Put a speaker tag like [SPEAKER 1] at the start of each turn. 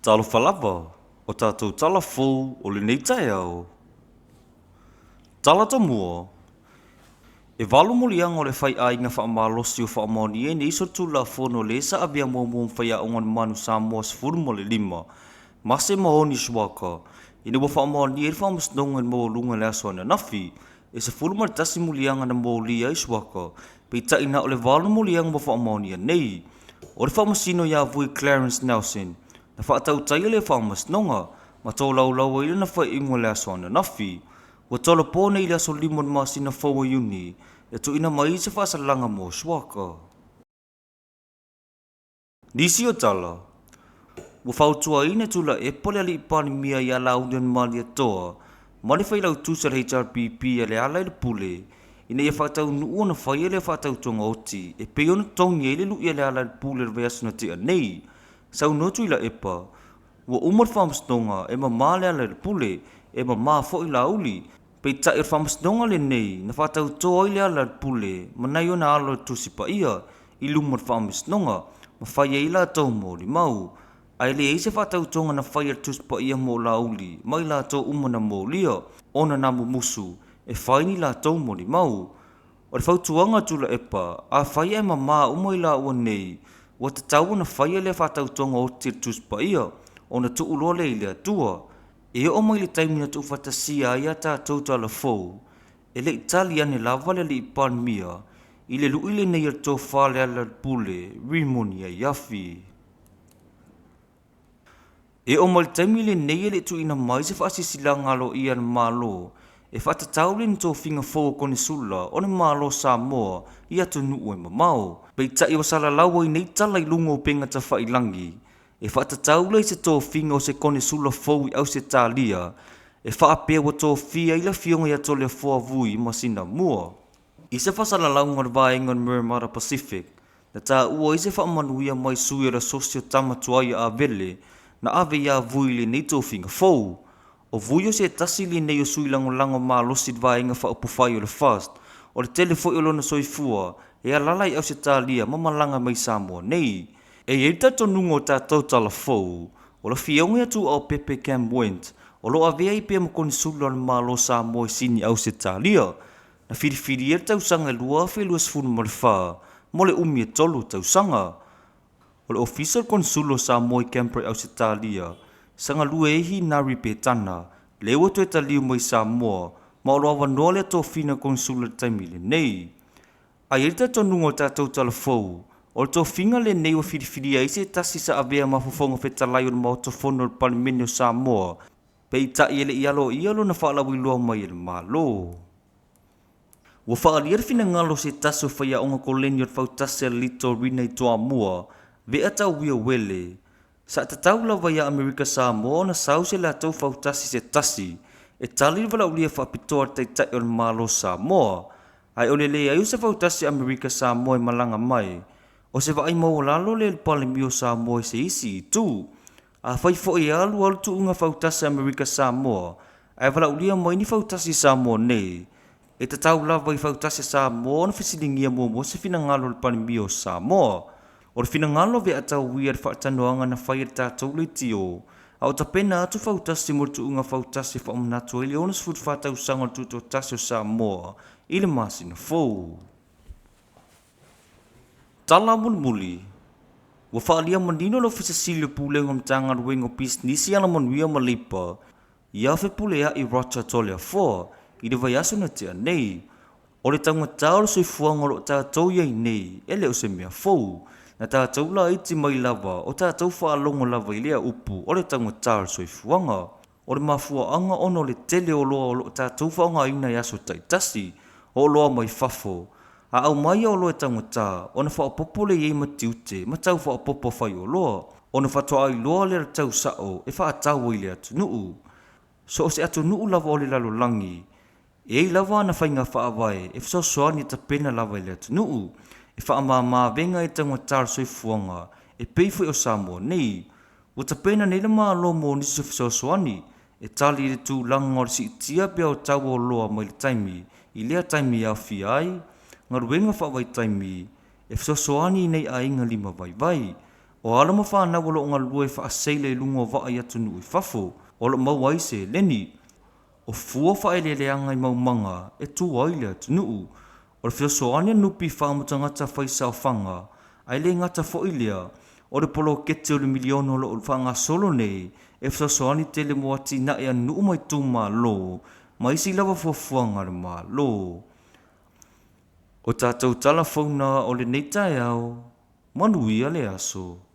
[SPEAKER 1] Talofa lava, o tatou tala fou o lenei taeao. Tala Tomua, E valu moliaga o le faiaiga faamalosi ua faamaonia ai nei solitulafono lē sa avea muamua ma faiaoga o le Manu Samoa 15, Mase Mahoni Schwalger, ina ua faamaonia ai le faamasinoga i le maualuga i le aso ananafi. E 11 muliaga na molia ai Schwalger, peitai na o le valu moliaga ua faamaonia nei. O le faamasino ia Vui Clarence Nelson, na faatautaia lea faamasinoga, ma tolaulau ai lana faaiuga i le aso ananafi. Ua tolopo nei i le aso 5 o le masina fou o Iuni e tuuina mai ai se faasalaga mo Schwalger. Nisi o tala, ua fautuaina e Tuilaepa le Alii Palemia ia Laauli Malietoa ma le Failautusi a le HRPP a Lealailepule ina ia faataunuu ona faia lea faatautoga oti e pei ona totogi ai le lui a Lealailepule i le vaiaso na tea nei. Saunoa Tuilaepa, ua uma le faamasinoga e mama Lealailepule, e mama foi Laauli. Peitai o le faamasinoga lenei na faatauto ai Lealailepule ma nai ona alo i le Tusi Paia i luma o le faamasinoga ma fai ai latou molimau. Ae leai se faatautoga na faia e le Tusi Paia mo Laauli ma i latou uma na molia ona na mumusu e fai ni latou molimau. O le fautuaga a Tuilaepa, afai ae mama uma i laua nei, ua tatau ona faia lea faatautoga oti e le Tusi Paia, ona tuu loa lea i le Atua. E oo mai le taimi na tuufaatasia ai a tatou tala fou, e le i tali ane lava le Alii Palemia i le lui lenei a le Tofa Lealailepule Rimoni Aiafi. E oo mai le taimi lenei e le i tuuina mai se faasilasilaga aloaia a le Malo e faatatau lea i ni tofiga fou o Konesula o le Malo o Samoa i atunuu e mamao. Peitai ua salalau ai nei tala i luga o upega tafailagi e faatatau lea i se tofiga o se Konesula fou i Ausetalia e faapea ua tofia ai le Afioga ia Toleafoa Vui Masinamua. I se faasalalauga a le Vaega o le Miramata Pacific, na taua ai se faamanuia mai sui o le Asosi o Tama Tuai a Avele na ave iā Vui i lenei tofiga fou. O Vui o se tasi lenei o sui lagolago malosi i le Vaega Faaupufai o le FAST, o le tele foi o lona soifua e alaala i Ausetalia ma malaga mai Samoa nei. E i ai le talitonuga o tatou tala fou, o le Afioga ia Tuuaopepe Cam Wendt, o lo o avea ai pea ma Konesula o le Malo o Samoa i Sini Ausetalia, na filifilia i le tausaga e 2024 mo le umi e tolu tausaga. O le Ofisa o le Konesula o Samoa i Canberra i Ausetalia, sa galue ai Hinari Petana, lea ua toe taliu mai i Samoa, ma o lo o avanoa lea tofiga Konesula i le taimi lenei. A i ai le talitonuga o tatou tala fou, o le tofiga lenei ua filifilia ai se tasi sa avea ma Fofoga Fetalai o le Maota Fono o le Palemene o Samoa, peitai e le i aloaia lona faalauiloa mai e le Malo. Ua faaalia le finagalo o se tasi o faiaoga koleni o le Fautasi a le Litorina i Toamua, Vea Tauia Uele, sa tatau lava iā Amerika Samoa ona sau se latou fautasi se tasi e tali le valaaulia faapitoa a le Taitai o le Malo o Samoa. Ae o le leai o se fautasi Amerika Samoa e malaga mai, o se vaai maualalo lea i le Palemia o Samoa i se isi itu. Afai foi e alu alu tuuga fautasi Amerika Samoa ae valaaulia mai ni fautasi i Samoa nei, e tatau lava i fautasi a Samoa ona fesiligia muamua se finagalo o le Palemia o Samoa. O le finagalo o Veatauia i le faatalanoaga na fai e le tatou leitio, a o tapena atu fautasi mo le tuuga fautasi e faamanatu ai le 64 tausaga o le Tutoatasi o Samoa i le masina fou. Tala mulimuli, Ua faaalia manino le Ofisa Sili o Pulega o Matagaluega o Pisinisi, Alamanuia ma Leipa ia Fepuleai Roger Toleafoa i le vaiaso na tea nei. O le taugata o le soifuaga o lo o tatou i ai nei e le o se mea fou. Na tatou laiti mai lava o tatou faalogo lava i lea upu o le taugata o le soifuaga. O le mafuaaga ona o le tele o oloa o lo o tatou faaaogaina i aso taitasi, o oloa mai fafo. A aumai ia oloa e taugata, ona faaopoopo lea i ai ma tiute ma tau faaopoopo a faioloa, ona faatoa iloa lea o le tau sao e faatau ai i le atunuu. So o se atunuu lava o le lalolagi, e i ai lava ana faiga faavae e fesoasoani e tapena lava i le atunuu, e faamama avega ai le taugata o le soifuaga e pei foi o Samoa nei. Ua tapena nei le Malo mo nisi o fesoasoani e tali i le tulaga o le siitia pea o tau o oloa mai le taimi i lea taimi e aofia ai galuega faavaitaimi e fesoasoani i nai aiga lima vaivai. O alo ma fanau o lo o galue faaseila i luga o vaa i atunuu i fafo, o lo o maua ai seleni. O fua o faaeleeleaga i maumaga e tu ai le atunuu. O le fesoasoani a le NPF mo tagata faisaofaga, ae le gata foi i lea, o le poloketi o le miliona o lo o faagasolo nei e fesoasoani tele mo atinae a nuu ma itumalo ma isi lava fuafuaga a le Malo. O tatou tala fou na o lenei taeao, manuia le aso.